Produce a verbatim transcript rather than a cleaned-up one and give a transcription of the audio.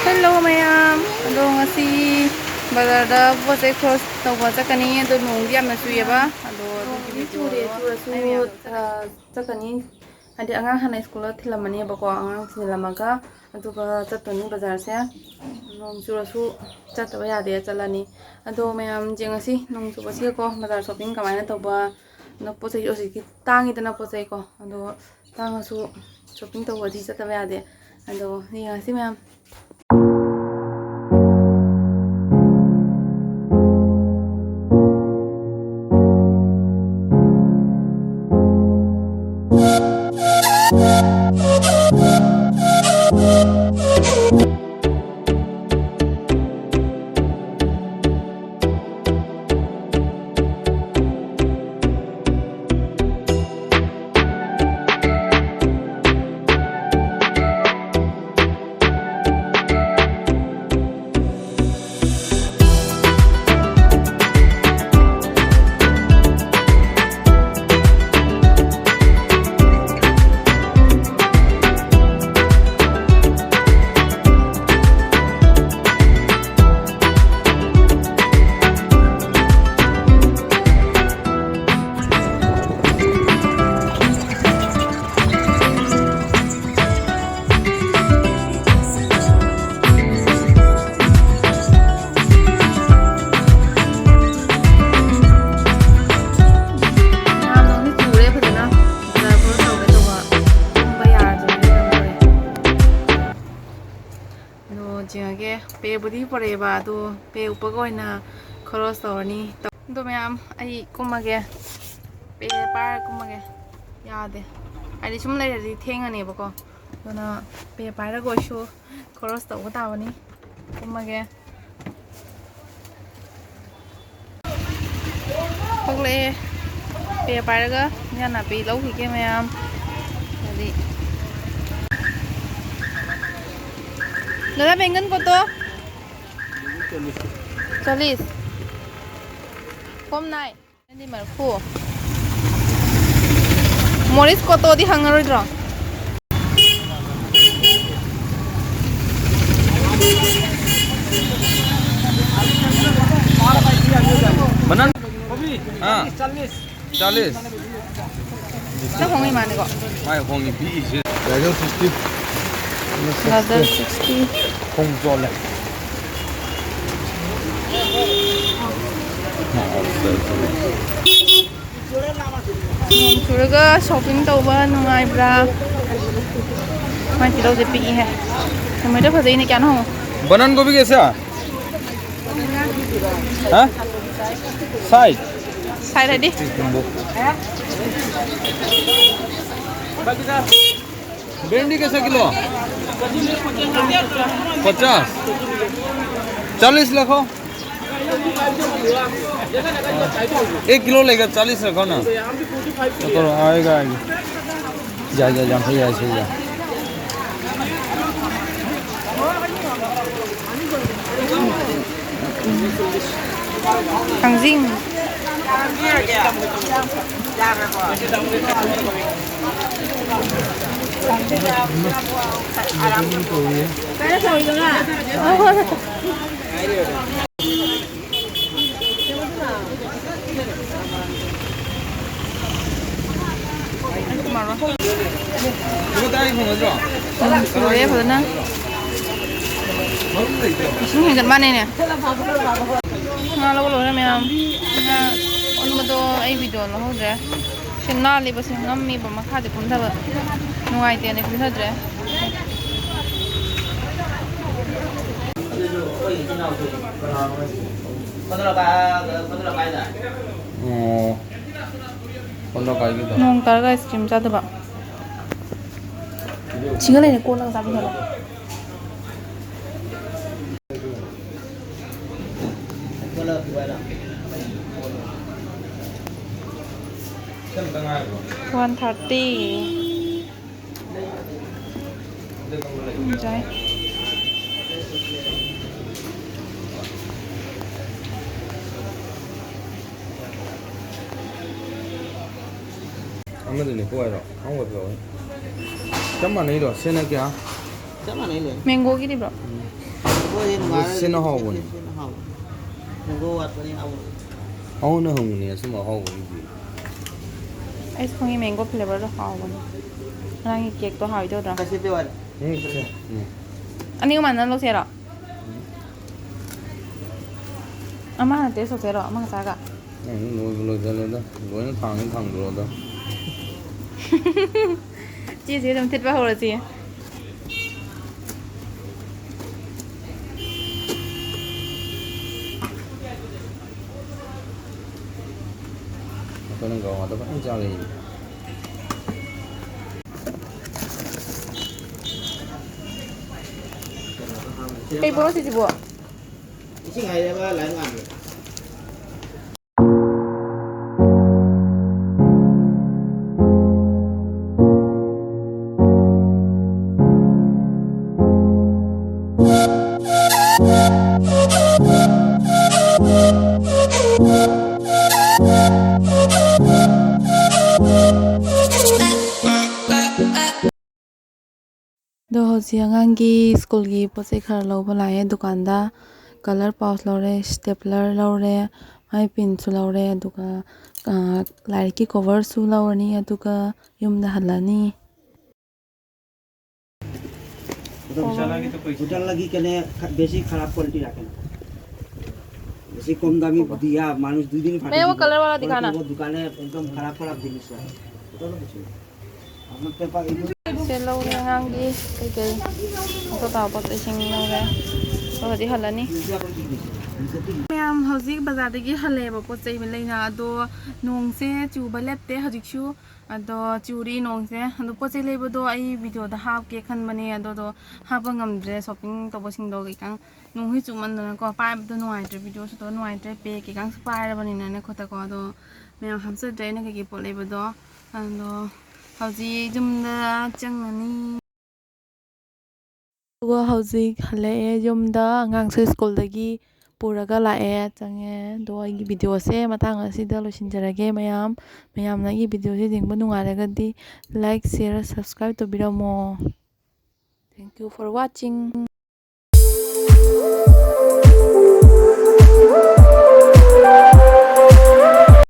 Hello ꯃꯌꯥꯝ, ꯑꯗꯣ ꯉꯁꯤ ꯕꯖꯥꯔꯗ ꯄꯣꯠ ꯆꯩ ꯈꯔ ꯇꯧꯕ ꯆꯠꯀꯅꯤ꯫ ꯑꯗꯣ ꯅꯣꯡꯗꯤ ꯌꯥꯝꯅ ꯆꯨꯏꯌꯦꯕ꯫ ꯑꯗꯣ ꯑꯗꯨꯒꯤ ꯅꯣꯡꯗꯤ ꯆꯨꯗꯦ, ꯆꯨꯔꯁꯨ, ꯑꯩ ꯃꯌꯥꯝ ꯑ, ꯆꯠꯀꯅꯤ꯫ ꯍꯥꯏꯗꯤ ꯑꯉꯥꯡ ꯍꯥꯟꯅ ꯁ꯭ꯀꯨꯜꯗ ꯊꯤꯜꯂꯝꯃꯅꯦꯕꯀꯣ, ꯑꯉꯥꯡ ꯊꯤꯜꯂꯝꯃꯒ ꯑꯗꯨꯒ ꯆꯠꯇꯣꯏꯅꯤ ꯕꯖꯥꯔꯁꯦ꯫ ꯅꯣꯡ ꯆꯨꯔꯁꯨ ꯆꯠꯇꯕ ꯌꯥꯗꯦ, ꯆꯠꯂꯅꯤ꯫ ꯑꯗꯣ ꯃꯌꯥꯝ ꯌꯦꯡꯉꯁꯤ ꯅꯣꯡ ꯆꯨꯕꯁꯤꯒꯀꯣ ꯕꯖꯥꯔ ꯁꯣꯞꯄꯤꯡ ꯀꯃꯥꯏꯅ ꯇꯧꯕ꯫ ꯑꯗꯣ ꯄꯣꯠ ꯆꯩ ꯍꯧꯖꯤꯛꯇꯤ ꯇꯥꯡꯉꯤꯗꯅ ꯄꯣꯠ ꯆꯩꯀꯣ꯫ ꯑꯗꯣ ꯇꯥꯡꯉꯁꯨ ꯁꯣꯞꯄꯤꯡ ꯇꯧꯕꯗꯤ ꯆꯠꯇꯕ ꯌꯥꯗꯦ꯫ ꯑꯗꯣ ꯌꯦꯡꯉꯁꯤ ꯃꯌꯥꯝ꯫ ꯅꯣꯡꯗꯤ ꯆꯨꯔꯦ ꯐꯖꯅ꯫ ꯕꯖꯥꯔ ꯈꯔ ꯇꯧꯒꯦ ꯇꯧꯕ꯫ ꯇꯨꯝꯕ ꯌꯥꯗ꯭ꯔꯦ꯫ ꯑꯗꯣ ꯌꯦꯡꯉꯒꯦ꯫ ꯄꯦꯕꯨꯗꯤ ꯄꯨꯔꯛꯑꯦꯕ, ꯑꯗꯣ ꯄꯦ ꯎꯞꯄꯒ ꯑꯣꯏꯅ ꯈꯔꯣꯁ ꯇꯧꯔꯅꯤ꯫ ꯑꯗꯣ ꯃꯌꯥꯝ, ꯑꯩ ꯀꯨꯝꯃꯒꯦ꯫ ꯄꯦ ꯄꯥꯏꯔ ꯀꯨꯝꯃꯒꯦ꯫ ꯌꯥꯗꯦ꯫ ꯍꯥꯏꯗꯤ ꯁꯨꯝ ꯂꯩꯔꯗꯤ ꯊꯦꯡꯉꯅꯦꯕꯀꯣ꯫ ꯑꯗꯨꯅ ꯄꯦ ꯄꯥꯏꯔꯒ ꯑꯣꯏꯁꯨ ꯈꯔꯣꯁ ꯇꯧꯕ ꯇꯥꯕꯅꯤ꯫ ꯀꯨꯝꯃꯒꯦ꯫ ꯊꯣꯛꯂꯛꯑꯦ꯫ ꯄꯦ ꯄꯥꯏꯔꯒ ꯏꯟꯖꯥꯡ ꯅꯥꯄꯤ ꯂꯧꯈꯤꯒꯦ ꯃꯌꯥꯝ꯫ ꯍꯥꯏꯗꯤ ꯗꯥꯗꯥ ꯕꯦꯡꯒꯟ ꯀꯣꯠꯇꯣ꯫ ꯆꯥꯂꯤꯁ꯫ ꯀꯣꯝ ꯅꯥꯏ꯫ ꯅꯪꯗꯤ ꯃꯔꯐꯨ꯫ ꯃꯣꯔꯤꯁ ꯀꯣꯇꯣꯗꯤ ꯍꯪꯉꯔꯣꯏꯗ꯭ꯔꯣ? ꯃꯅꯟ? ꯑꯥ꯫ ꯆꯥꯂꯤꯁ꯫ ꯈꯤꯇꯪ ꯍꯣꯡꯉꯤ ꯃꯥꯅꯦꯀꯣ? ꯃꯥꯏ ꯍꯣꯡꯉꯤ ꯄꯤꯛꯏꯁꯦ꯫ ꯒꯥꯖꯔ ꯁꯤꯛꯁꯇꯤ꯫ ꯒꯥꯖꯔ ꯁꯤꯛꯁꯇꯤ꯫ ꯈꯣꯡ ꯆꯣꯠꯂꯦ꯫ ꯅꯣꯡ ꯆꯨꯔꯒ shopping ꯇꯧꯕ ꯅꯨꯡꯉꯥꯏꯕ꯭ꯔꯥ? ꯃꯥꯏ ꯇꯤꯜꯍꯧꯁꯦ ꯄꯤꯛꯏꯍꯦ꯫ Tomato ꯐꯖꯩꯅꯦ, ꯀꯌꯥꯅꯣ ꯍꯪꯉꯣ꯫ ꯕꯅꯟ ꯀꯣꯕꯤ ꯀꯩꯁꯦ? ꯍꯥ? ꯁꯥꯏꯠ? ꯁꯥꯏꯠ ꯍꯥꯏꯗꯤ? ꯕꯦꯟꯗꯤ ꯀꯩꯁꯥ ꯀꯤꯂꯣ? ꯄꯆꯥꯁ꯫ ꯆꯥꯂꯤꯁ ꯂꯈꯣ꯫ एक किलो लेगा, चालीस रखो ना। तो करो, आएगा, आएगा। जा, जा, जा, भैया, ऐसे ही जा। ꯊꯥꯡꯖꯤꯡ꯫ ꯎꯝ, ꯁꯨꯔꯦ ꯐꯖꯅ꯫ ꯏꯁꯤꯡ ꯍꯦꯟꯒꯠ ꯃꯥꯟꯅꯩꯅꯦ꯫ ꯉꯥ ꯂꯧꯕ ꯂꯣꯏꯔꯦ ꯃꯌꯥꯝ꯫ ꯉꯥ ꯑꯣꯟꯕꯗꯣ ꯑꯩ video ꯂꯧꯍꯧꯗ꯭ꯔꯦ꯫ ꯁꯤ ꯅꯥꯜꯂꯤꯕꯁꯦ ꯉꯝꯃꯤꯕ ꯃꯈꯥꯗꯤ ꯀꯨꯝꯊꯕ ꯅꯨꯡꯉꯥꯏꯇꯦꯅ ꯀꯨꯝꯊꯗ꯭ꯔꯦ꯫ ꯑꯣ꯫ ꯅꯣꯡ ꯇꯥꯔꯒ ice cream ꯆꯥꯗꯕ꯫ ꯁꯤꯒ ꯂꯩꯅ ꯀꯣꯜꯂꯒ ꯆꯥꯕꯤꯔꯕ꯫ One thirty꯫ ꯌꯥꯏ꯫ ꯑꯃꯗꯨꯅꯤ ꯀꯣꯏꯔꯣ? ꯑꯍꯣꯡꯕ ꯄꯤꯔꯛꯑꯣ꯫ ꯆꯞ ꯃꯥꯟꯅꯩꯗꯣ, ꯁꯤꯅ ꯀꯌꯥ? ꯆꯞ ꯃꯥꯟꯅꯩ ꯂꯩ꯫ ꯃꯦꯡꯒꯣꯒꯤꯗꯤꯕ꯭ꯔꯣ? ꯑꯗꯨ ꯁꯤꯅ ꯍꯥꯎꯕꯅꯤ꯫ ꯁꯤꯅ ꯍꯥꯎꯕꯅꯤ꯫ ꯃꯦꯡꯒꯣ ꯋꯥꯠꯄꯅꯤ ꯍꯥꯎꯕꯅꯤ꯫ ꯑꯍꯣꯡꯅ ꯍꯪꯕꯅꯦ ꯑꯁꯨꯝꯕ ꯑꯍꯥꯎꯕꯒꯤꯗꯤ꯫ ꯑꯩꯁꯨ ꯈꯪꯉꯤ ꯃꯦꯡꯒꯣ ꯐ꯭ꯂꯦꯕꯔꯗꯣ ꯍꯥꯎꯕꯅꯤ꯫ ꯅꯪꯒꯤ ꯀꯦꯛꯇꯣ ꯍꯥꯎꯏꯗꯣ ꯅꯠꯇ꯭ꯔꯣ? ꯎꯝ, ꯁꯦ, ꯎꯝ꯫ ꯑꯅꯤꯃꯛ ꯃꯥꯟꯅ ꯂꯧꯁꯦꯔꯣ? ꯑꯃ ꯍꯥꯟꯅ ꯇꯦꯁ ꯇꯧꯁꯦꯔꯣ? ꯑꯃ ꯆꯥꯒ꯫ ꯅꯪ ꯂꯣꯏꯕꯨ ꯂꯣꯏꯁꯤꯜꯂꯦꯗ꯫ ꯂꯣꯏꯅ ꯊꯥꯡꯉꯤ ꯊꯥꯡꯗ꯭ꯔꯣꯗ꯫ ꯆꯦꯁꯦ ꯑꯗꯨꯝ ꯊꯤꯠꯄ ꯍꯧꯔꯁꯤ꯫ ꯑꯩꯈꯣꯏꯅ ꯒꯧꯍꯥꯗ ꯐꯖꯅ ꯆꯥꯔꯛꯏ꯫ ꯀꯩ ꯄꯣꯠꯅꯣ ꯁꯤꯁꯤꯕꯨ? ꯏꯁꯤꯡ ꯍꯥꯏꯔꯒ ꯂꯥꯏꯔꯤꯛ ꯉꯥꯟꯕ꯫ ꯑꯗꯣ ꯍꯧꯖꯤꯛ ꯑꯉꯥꯡꯒꯤ ꯁ꯭ꯀꯨꯜꯒꯤ ꯄꯣꯠ ꯆꯩ ꯈꯔ ꯂꯧꯕ ꯂꯥꯛꯑꯦ ꯗꯨꯀꯥꯟꯗ꯫ ꯀꯂꯔ ꯄꯥꯎꯁ ꯂꯧꯔꯦ, ꯁ꯭ꯇꯦꯄ꯭ꯂꯔ ꯂꯧꯔꯦ, ꯃꯥꯏ ꯄꯤꯟꯁꯨ ꯂꯧꯔꯦ, ꯑꯗꯨꯒ, ꯑ, ꯂꯥꯏꯔꯤꯛꯀꯤ ꯀꯣꯚꯔꯁꯨ ꯂꯧꯔꯅꯤ, ꯑꯗꯨꯒ ꯌꯨꯝꯗ ꯍꯜꯂꯅꯤ꯫ उधर लगी कने बेसी खराब क्वालिटी रखे ना। बेसी कम दामी दिया मानुष दुई दिन मैं वो कलर वाला दिखाना। वो दुकान है एकदम खराब खराब जिनिस है। ꯁꯦ ꯂꯧꯔꯦ ꯑꯉꯥꯡꯒꯤ ꯀꯩꯀꯩ ꯑꯇꯣꯞ ꯇꯥꯕ ꯄꯣꯠ ꯆꯩꯁꯤꯡ ꯂꯧꯔꯦ꯫ ꯑꯗꯣ ꯍꯧꯖꯤꯛ ꯍꯜꯂꯅꯤ꯫ ꯃꯌꯥꯝ ꯍꯧꯖꯤꯛ ꯕꯖꯥꯔꯗꯒꯤ ꯍꯜꯂꯛꯑꯦꯕ ꯄꯣꯠ ꯆꯩ ꯂꯩꯅ꯫ ꯑꯗꯣ ꯅꯣꯡꯁꯦ ꯆꯨꯕ ꯂꯦꯞꯇꯦ ꯍꯧꯖꯤꯛꯁꯨ꯫ ꯑꯗꯣ ꯆꯨꯔꯤ ꯅꯣꯡꯁꯦ꯫ ꯑꯗꯣ ꯄꯣꯠ ꯆꯩ ꯂꯩꯕꯗꯣ ꯑꯩ ꯚꯤꯗꯤꯑꯣꯗ ꯍꯥꯞꯀꯦ ꯈꯟꯕꯅꯦ꯫ ꯑꯗꯣ ꯑꯗꯣ ꯍꯥꯞꯄ ꯉꯝꯗ꯭ꯔꯦ꯫ ꯁꯣꯞꯄꯤꯡ ꯇꯧꯕꯁꯤꯡꯗꯣ ꯈꯤꯇꯪ ꯅꯣꯡꯁꯤ ꯆꯨꯃꯟꯗꯅꯀꯣ ꯄꯥꯏꯕꯗꯣ ꯅꯨꯡꯉꯥꯏꯇ꯭ꯔꯦ꯫ ꯚꯤꯗꯤꯑꯣꯁꯨ ꯇꯧꯕ ꯅꯨꯡꯉꯥꯏꯇ꯭ꯔꯦ꯫ ꯕꯦꯒ ꯀꯩꯀꯥꯁꯨ ꯄꯥꯏꯔꯕꯅꯤꯅꯅꯦ ꯈꯨꯠꯇꯀꯣ꯫ ꯑꯗꯣ ꯃꯌꯥꯝ ꯍꯥꯞꯆꯗ꯭ꯔꯦ ꯑꯩꯅ ꯀꯩꯀꯩ ꯄꯣꯠ ꯂꯩꯕꯗꯣ꯫ ꯑꯗꯣ ꯍꯧꯖꯤꯛ ꯌꯨꯝꯗ ꯆꯪꯉꯅꯤ꯫ ꯑꯗꯨꯒ ꯍꯧꯖꯤꯛ ꯍꯜꯂꯛꯑꯦ ꯌꯨꯝꯗ꯫ ꯑꯉꯥꯡꯁꯨ ꯁ꯭ꯀꯨꯜꯗꯒꯤ ꯄꯨꯔꯒ ꯂꯥꯛꯑꯦ, ꯆꯪꯉꯦ꯫ ꯑꯗꯣ ꯑꯩꯒꯤ ꯚꯤꯗꯤꯑꯣꯁꯦ ꯃꯇꯥꯡ ꯑꯁꯤꯗ ꯂꯣꯏꯁꯤꯟꯖꯔꯒꯦ꯫ ꯃꯌꯥꯝ ꯃꯌꯥꯝꯅ ꯑꯩꯒꯤ ꯚꯤꯗꯤꯑꯣꯁꯦ ꯌꯦꯡꯕ ꯅꯨꯡꯉꯥꯏꯔꯒꯗꯤ like, share, subscribe ꯇꯧꯕꯤꯔꯝꯃꯣ꯫ Thank you for watching.